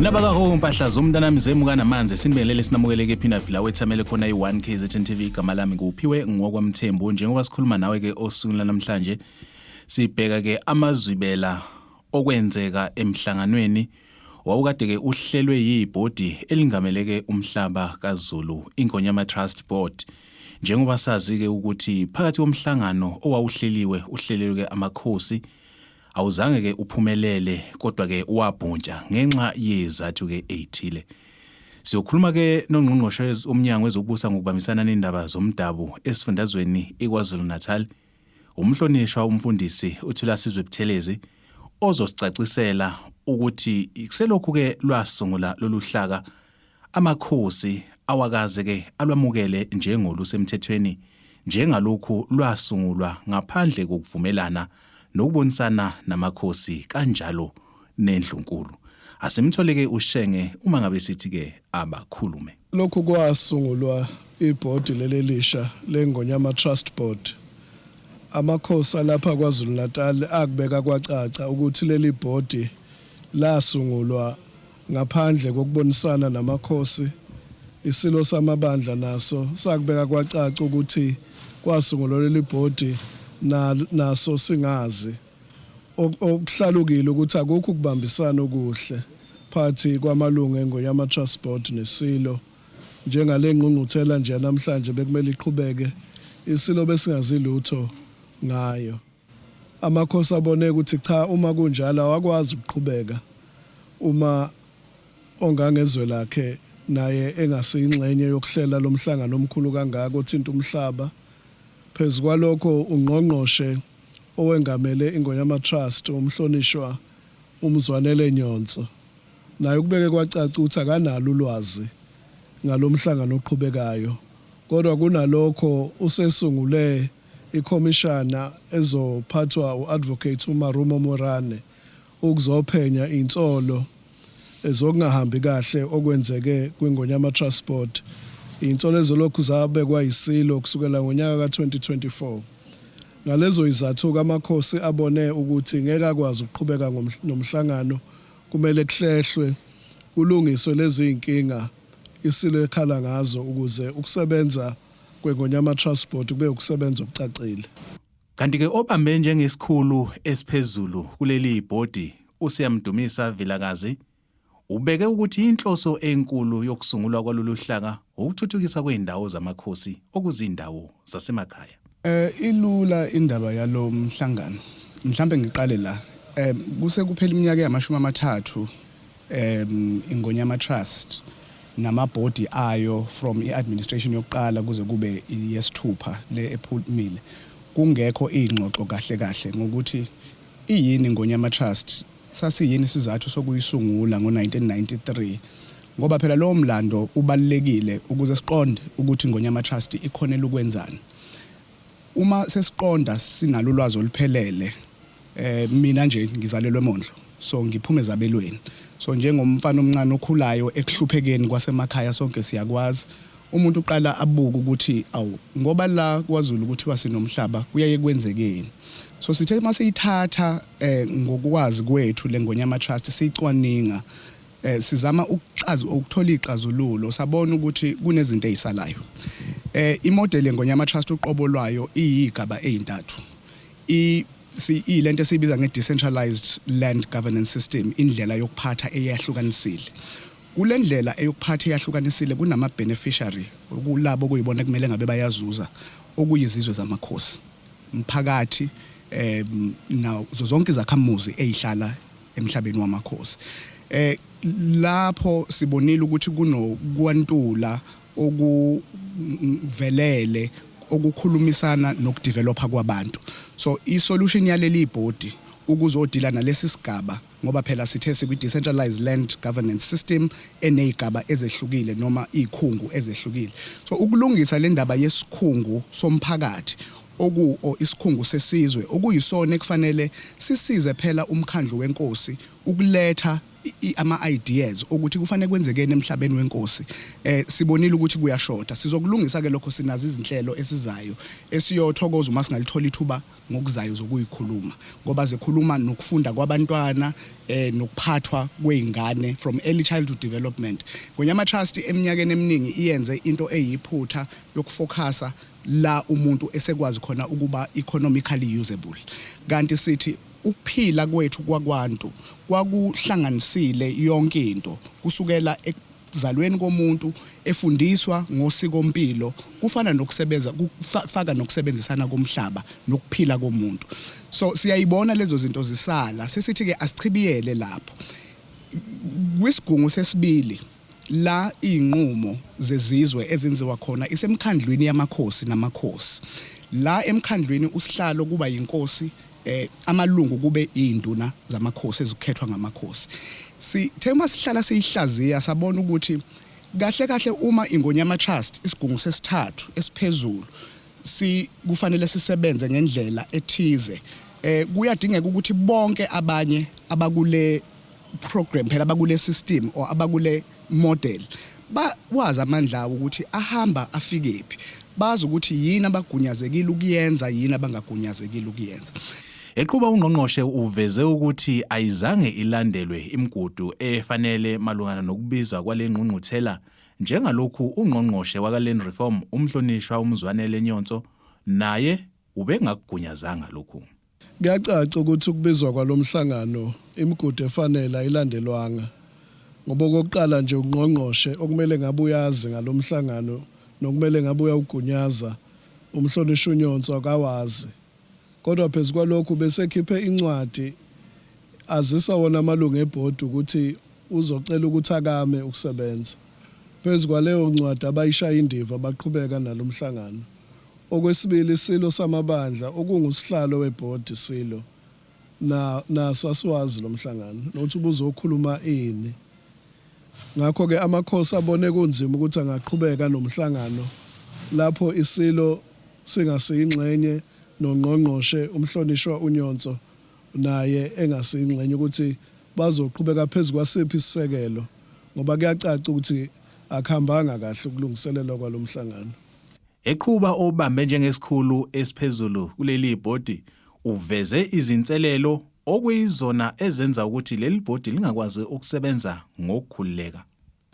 Nina bakaho mpahla zomntanami zemuka namanzi, sinibingelele sinamukeleke phina phila wethamele khona i-1 KZN TV. Igama lami nguphiwe ngokwaMthembu. Njengoba sikhuluma nawe ke osukwini lanamhlanje, sibheka ke amazwibela okwenzeka emhlanganweni wawukade ke uhlelwe yibhodi elingameleke umhlaba kaZulu, Ingonyama Trust Board. Njengoba sazi ke ukuthi phakathi komhlangano owawuhleliwe uhlelelwe ke amakhosi, awuzange ke uphumelele, kodwa ke wabhuntsha ngenxa yezathu ke ezithile. Siyokhuluma ke nongqongqoshe umnyango wezokubusa ngokubambisana nendaba zomdabu esifundazweni iKwaZulu Natal, umhlonishwa umfundisi uThulasizwe Buthelezi, ozosicacisela ukuthi kuselokhu ke lwasungula lolu hlaka amakhosi awakaze ke alwamukele njengolusemthethweni, njengalokhu lwasungulwa ngaphandle kokuvumelana nokubonisana namakhosi kanjalo nendlunkulu. Asimthole ke uShenge uma ngabe sithi ke abakhulume. Lokhu kwasungulwa ibhodi lelelisha leNgonyama Trust Board. Amakhosi alapha KwaZulu Natal akubeka kwacaca ukuthi leli bhodi lasungulwa ngaphandle kokubonisana namakhosi. Isilo samabandla naso sakubeka kwacaca ukuthi kwasungulwa leli bhodi naso singazi. Okuhlalukile ukuthi akukho ukubambisana okuhle phakathi kwamalungu eNgonyama Trust Board neSilo. Njengale ngqungquthela nje namhlanje bekumele iqhubeke, iSilo besingazi lutho ngayo. Amakhosi abone ukuthi cha, uma kunjalo awakwazi ukuqhubeka uma ongangezwe lakhe naye engasiyingxenye yokuhlela lo mhlangano omkhulu kangaka othinta umhlaba. Phezu kwalokho, uNgqongqoshe owengamele Ingonyama Trust, uMhlonishwa uMzwanele Nyhontso, naye ukubeke kwacaca ukuthi akanalo ulwazi ngalo mhlangano oqhubekayo, kodwa kunalokho usesungule ikhomishana ezophathwa u-Advocate uMarumo Moerane ukuzophenya insolo zokungahambi kahle okwenzeke kwiNgonyama Trust Board, insolo ezolokhu zabekwa yiSilo kusukela ngonyaka ka-2024. Ngalezo izathu-ke amakhosi abone ukuthi ngeke akwazi ukuqhubeka nomhlangano, kumele kuhlehlwe, kulungiswe lezi zinkinga iSilo ekhala ngazo ukuze ukusebenza kweNgonyama Trust Board kube ukusebenza okucacile. Kanti-ke obambe njengesikhulu esiphezulu kuleli bhodi, uSiyamdumisa Vilakazi, ubeke ukuthi inhloso enkulu yokusungulwa kwalolu hlaka ukuthuthukisa kwezindawo zamakhosi okuzindawo zasemakhaya. Ilula indaba yalo mhlangano. Mhlambe ngiqale la. Kuse kuphela iminyaka engamashumi 30 Ingonyama Trust namabhodi ayo, from i-administration yokuqala kuze kube yesithupha le ephumile, kungekho ingxoxo kahle kahle ngokuthi iyini Ingonyama Trust, sasiyini isizathu sokuyisungula ngo-1993, ngoba phela lowo mlando ubalulekile ukuze siqonde ukuthi Ingonyama Trust ikhonela ukwenzani. Uma sesiqonda, sinalo ulwazi oluphelele. Mina nje ngizalelwe eMondlo, so ngiphuma ezabelweni, so njengomfana omncane okhulayo ekuhluphekeni kwasemakhaya, sonke siyakwazi, umuntu uqala abuke ukuthi awu, ngoba la kwaZulu kuthiwa sinomhlaba, kuyaye kwenzekeni? So sithe masiyithatha ngokwazi kwethu leNgonyama Trust, siyicwaninga, sizama ukuxaza ukuthola ixazululo, sabona ukuthi kunezinto ezisalayo. Imodel yeNgonyama Trust uqobo lwayo iyigaba ezintathu. I si ilento esiyibiza nge-decentralized land governance system, indlela yokuphatha eyahlukanisile. Kule ndlela eyokuphatha eyahlukanisile kunama beneficiary, kulabo kuyibona kumele ngabe bayazuza, okuyizizwe zamakhosi, umphakathi, nazo zonke izakhamuzi ezihlala emhlabeni wamakhosi. Lapho sibonile ukuthi kunokwantula okuvelele okukhulumisana nokudevelopa kwabantu. So i-solution yaleli bhodi ukuzodila nalesi sigaba, ngoba phela sithe sikwi decentralized land governance system enezigaba ezehlukile noma izikhungu ezehlukile, so ukulungisa le ndaba yesikhungu somphakathi oku isikhungu sesizwe okuyisona ekufanele sisize phela umkhandlu wenkosi ukuletha Ama ideas ukuthi kufanele kwenzekeni emhlabeni wenkosi, sibonile ukuthi kuyashoda. Sizokulungisa ke lokho. Sinazo izinhlelo esizayo esiyothokoza uma singalithola ithuba ngokuzayo zokuyikhuluma, ngoba zikhuluma nokufunda kwabantwana nokuphathwa kweingane from early childhood development. Ngonyama Trust eminyakeni eminingi iyenze into eyiphutha yokufocusa la umuntu esekwazi khona ukuba economically usable, kanti sithi ukuphila kwethu kwakwantu kwakuhlanganisile yonke into, kusukela ekuzalweni komuntu efundiswa ngosikompilo, kufana nokusebenza, kufaka nokusebenzisana komhlaba nokuphila komuntu. So siyayibona lezo zinto zisala, sesithi ke asichibiyele lapho kwisigungu sesibili la izinqumo zezizwe ezenziwa khona isemkhandlwini yamakhosi namakhosi. La emkhandlwini usihlalo kuba yinkosi, amalungu kube izinduna zamakhosi ezikhethwa ngamakhosi. Sithe uma sihlala siyihlaziya, sabona ukuthi kahle kahle uma Ingonyama Trust, isigungu sesithathu esiphezulu, si kufanele sisebenze ngendlela ethize, kuyadingeka ukuthi bonke abanye abakule program phela, abakule system or abakule model, bawazi amandla awo ukuthi ahamba afikephi, bazi ukuthi yini abagunyazekile ukuyenza, yini abangagunyazekile ukuyenza. Eqhuba ungqongqoshe uveze ukuthi ayizange ilandelwe imigudu efanele malungana nokubizwa kwale ngqungquthela, njengalokhu ungqongqoshe waka-Land Reform, umhlonishwa uMzwanele Nyhontso, naye ubengakugunyazanga lokhu. Kuyacaca ukuthi ukubizwa kwalomhlangano imigudu efanele ayilandelwanga, ngoba okokuqala nje ungqongqoshe okumele ngabe uyazi ngalomhlangano nokumele ngabe uyawugunyaza, umhlonishwa uNyhontso, akawazi. Kodwa phezu kwalokhu besekhiphe incwadi azisa wona amalungu ebhodi ukuthi uzocela ukuthi akame ukusebenza. Phezu kwaleyo ncwadi abayishaya indiva, baqhubeka nalomhlangano. Okwesibili, iSilo samabandla okungusihlalo webhodi iSilo na naso asiwazi lo mhlangano nokuthi ubuzokhuluma ini. Ngakho-ke amakhosi abone kunzima ukuthi angaqhubeka nomhlangano lapho iSilo singasiyingxenye nongqongqoshe umhlonishwa uNyhontso naye engasiyingxenye, ukuthi bazoqhubeka phezu kwasiphi isisekelo, ngoba kuyacaca ukuthi akuhambanga kahle ukulungiselelwa kwalo mhlangano. Eqhuba obambe njengesikhulu esiphezulu kuleli bhodi uveze izinselelo okuyizona ezenza ukuthi leli bhodi lingakwazi ukusebenza ngokukhululeka.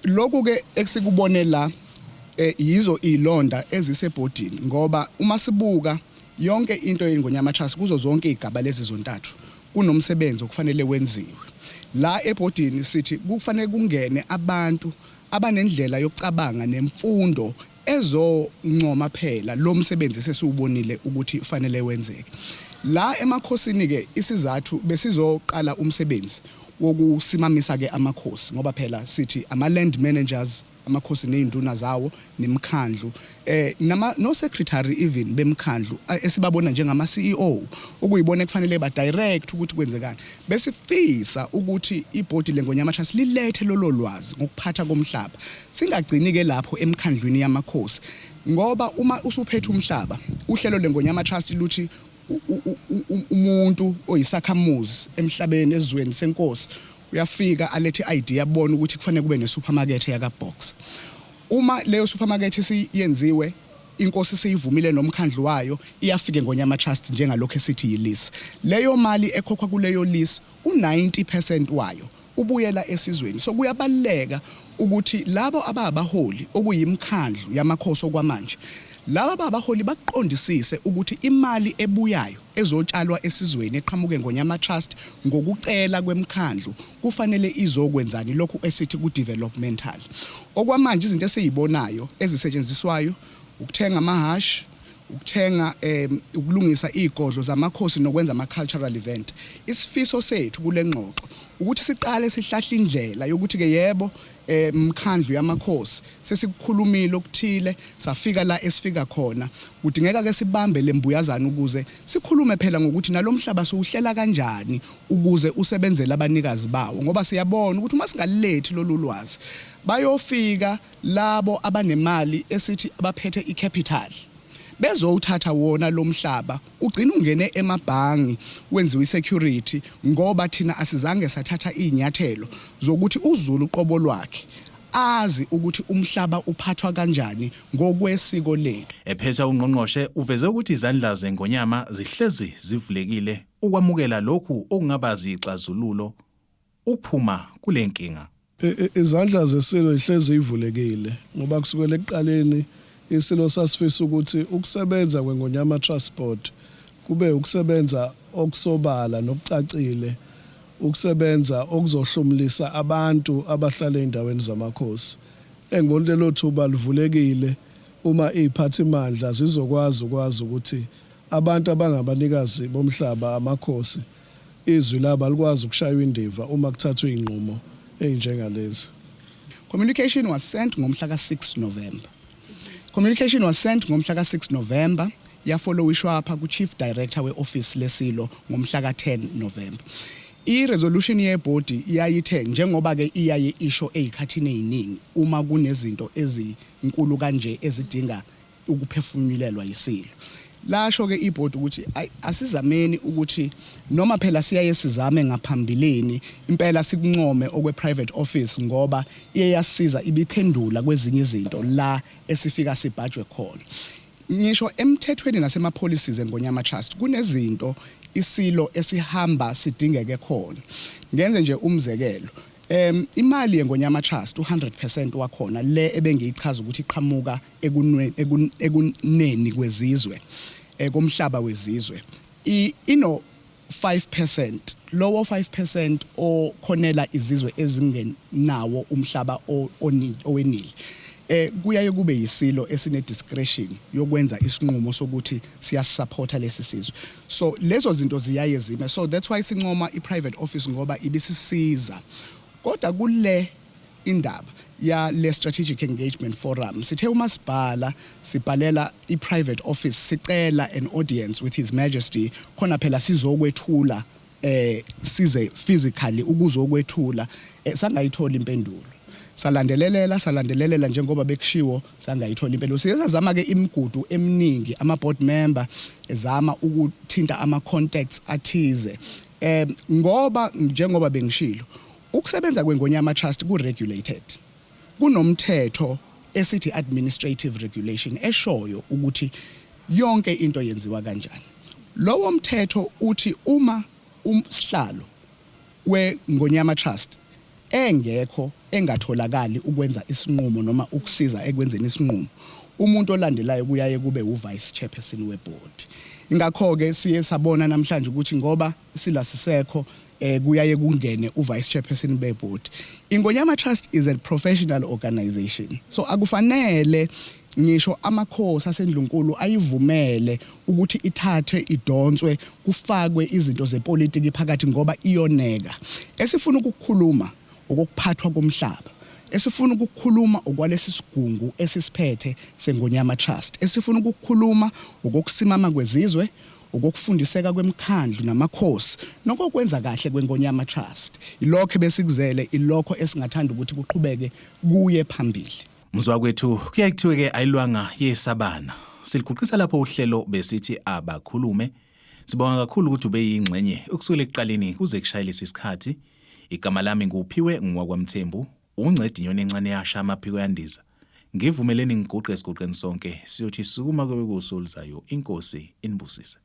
Lokhu ke esikubone la yizo izilonda ezisebhodini, ngoba uma sibuka yonke into yeNgonyama Trust kuzo zonke izigaba lezi zontathu, kunomsebenzi okufanele wenziwe. La ebhodini sithi kufanele kungene abantu abanendlela yokucabanga nemfundo ezoncoma phela lo msebenzi sesiwubonile ukuthi fanele wenzeke. La emakhosini ke, isizathu besizoqala umsebenzi wokusimamisa ke amakhosi, ngoba phela sithi ama land managers, amakhosi nezinduna zawo nemikhandlu, nama no secretary even bemkhandlu esibabona njengama CEO, ukuyibona kufanele ba direct ukuthi kwenzekani. Besifisa ukuthi ibhodi leNgonyama Trust lilethe lolo lwazi ngokuphatha komhlaba, singagcini ke lapho emkhandlwini yamakhosi, ngoba uma usuphethe umhlaba, uhlelo leNgonyama Trust luthi umuntu oyisakhamuzi emhlabeni, ezweni senkosi, uyafika alethe i-idea, abone ukuthi kufanele kube ne-supermarket yaka Boxer. Uma leyo supermarket isiyenziwe, inkosi siyivumile nomkhandlu wayo, iyafika eNgonyama Trust njengalokho esithi yi-lease. Leyo mali ekhokhwa kuleyo lease, u90% wayo ubuyela esizweni. So kuyabaluleka ukuthi labo ababaholi, okuyimkhandlu yamakhosi okwamanje, laba ababaholi baqondisise ukuthi imali ebuyayo ezotshalwa esizweni eqhamuke Ngonyama Trust ngokucela kwemkhandlu kufanele izokwenzani, lokhu esithi ku developmental. Okwamanje izinto esizibonayo ezisetshenziswayo ukuthenga amahashi, ukuthenga ukulungisa izigodlo zamakhosi nokwenza ama cultural event. Isifiso sethu kule ngxoxo ukuthi siqale sihlahle indlela yokuthi ke yebo, mkhandlu yamakhosi, sesikukhulumile okuthile, safika la esifika khona, kudingeka ke sibambe lembuyazana ukuze sikhulume phela ngokuthi nalomhlaba siwuhlela kanjani ukuze usebenzele abanikazi bawo, ngoba siyabona ukuthi uma singalilethi lolu lwazi, bayofika labo abanemali esithi abaphethe icapital. Bezowuthatha wona lomhlaba ugcina ungene emabhangi wenziwe isecurity ngoba thina asizange sathatha izinyathelo zokuthi uZulu uqobo lwakhe azi ukuthi umhlaba uphathwa kanjani ngokwesiko lethu. Ephetha uNgqongqoshe uveze ukuthi izandla zeNgonyama zihlezi zivulekile ukwamukela lokhu okungaba zixazululo ukuphuma kule nkinga. Izandla zeSilo ihlezi ivulekile ngoba kusukela ekuqaleni iSilo sasifisa ukuthi ukusebenza kweNgonyama Trust Board kube ukusebenza okusobala nokucacile, ukusebenza okuzohlomulisa abantu abahlala ezindaweni zamakhosi. Engibona lelo thuba livulekile uma iziphathimandla zizokwazi ukwazi ukuthi abantu abangabanikazi bomhlaba amakhosi izwi labo alikwazi ukushaywa indiva uma kuthathwa izinqumo ezinjengalezi. Communication was sent ngomhla ka-6 November. Communication was sent ngomhla ka-6 November yafollowishwa apha ku-Chief Director we-Office leSilo ngomhla ka-10 November. I-resolution yebhodi iyayithe njengoba-ke iyaye isho ey'khathini ey'ningi uma kunezinto ezinkulu kanje ezidinga ukuphefumulelwa yisilo. Lasho ke ibhodi ukuthi asizameni ukuthi noma phela siyaye sizame ngaphambilini impela sikuncome okwe private office ngoba iye yasiza ibiphendula kwezinye izinto la esifika sibhajwe khona. Ngisho emthethweni nasema policies eNgonyama Trust kunezinto isilo esihamba sidingeke khona. Ngenze nje umzekelo imali yeNgonyama Trust u100% wakhona le ebengiyichaza ukuthi iqhamuka ekuneni kwezizwe komhlaba wezizwe ino 5% lowo 5% okhonela izizwe ezingenawo umhlaba owenile kuyaye kube yisilo esine discretion yokwenza isinqumo sokuthi siyasupporta lesi sizwe. So lezo zinto ziyaye zime, so that's why sincoma i-private office ngoba ibisisiza. Kodwa kule indaba ya le strategic engagement forum sithe uma sibhala sibhalela i-private office sicela an audience with His Majesty khona phela sizokwethula size physically ukuzokwethula sangayithola impendulo. Salandelelela njengoba bekushiwo sangayithola impendulo. Siye sazama ke imigudu eminingi, ama board member ezama ukuthinta ama contacts athize ngoba njengoba bengishilo ukusebenza kweNgonyama Trust ku regulated, kunomthetho esithi administrative regulation eshoyo ukuthi yonke into yenziwa kanjani. Lowo mthetho uthi uma umsihlalo weNgonyama Trust engekho engatholakali ukwenza isinqumo noma ukusiza ekwenzeni isinqumo, umuntu olandelayo kuyaye kube uvice chairperson weboard. Ingakho ke siye sabona namhlanje ukuthi ngoba sila sisekho kuyaye kungene uvice chairperson beboard. Ingonyama Trust is a professional organization, so akufanele ngisho amakhosi asendlunkulu ayivumele ukuthi ithathwe idonswe kufakwe izinto zepolitiki phakathi ngoba iyoneka. Esifuna ukukhuluma ukuphathwa komhlaba, esifuna ukukhuluma okwalesi sigungu esisiphethe seNgonyama Trust, esifuna ukukhuluma okokusimama kwezizwe, ukufundiseka kwemikhandlu namakhosi nokokwenza kahle kweNgonyama Trust. Ilokho besikuzele, ilokho esingathanda ukuthi kuqhubeke kuye phambili. Mzwa kwethu kuyaye kuthiwe ke ayilwanga yesabana. Siliguqisa lapho uhlelo besithi abakhulume. Sibonga kakhulu ukuthi ube yingxenye ukusukela ekuqaleni kuze kushayelise isikhathi. Igama lami nguPhiwe ngowakwaMthembu, uncedi inyoni encane yasha amaphiko yandiza. Ngivumeleni ngiguqe esiguqeni sonke siyothi sukuma kube kusuku oluzayo. Inkosi inibusise.